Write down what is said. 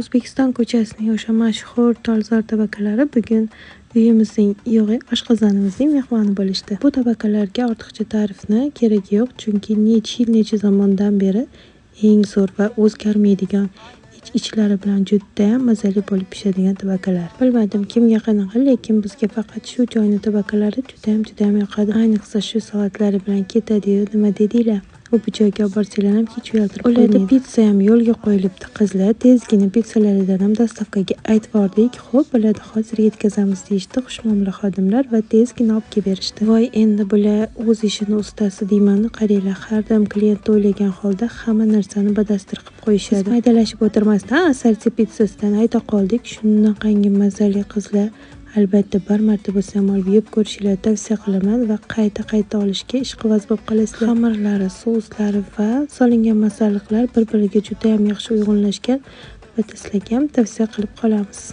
O'zbekiston ko'chasining o'sha mashhur tolzor tabakalari bugun uyimizning, yo'q, oshqozonimizning mehmoni bo'lishdi. Bu tabakalarga ortiqcha ta'rifni keragi yo'q, chunki necha yil, necha zamondan beri eng zo'r va o'zgarmaydigan, ichlari bilan judayam mazali bo'lib pishadigan tabakalar. Bilmadim kimga qanaqa, lekin bizga faqat shu joyni tabakalari judayam judayam yoqadi. Ayniqsa shu salatlari bilan ketadi-yu, nima dedinglar? U bu joyga olib borsanglar ham hech uyaltirib qo'ymaydi. Ularda pitsa ham yo'lga qo'yilibdi qizlar. Tezgina pitsalaridan ham доставка ga aytib yubordik. Xo'p, bo'ladi, hozir yetkazamiz deyishdi xushmuomala xodimlar va tezgina olib kelib berishdi. Voy, endi bular o'z ishini ustasi deyman. Qaranglar, har doim klient o'ylagan holda hamma narsani badastir qilib qo'yishadi. Biz maydalashib o'tirmasdan assorti pitsasidan ayta qoldik. Shunaqangi mazali qizlar. Albatta bir marta bo'lsa ham olib yeb ko'rishinglarni tavsiya qilaman va qayta-qayta olishga ishqiboz bo'lib qolasizlar. Xamirlari, souslari va solingan masalliqlar bir-biriga juda ham yaxshi uyg'unlashgan. Albatta sizlarga ham tavsiya qilib qolamiz.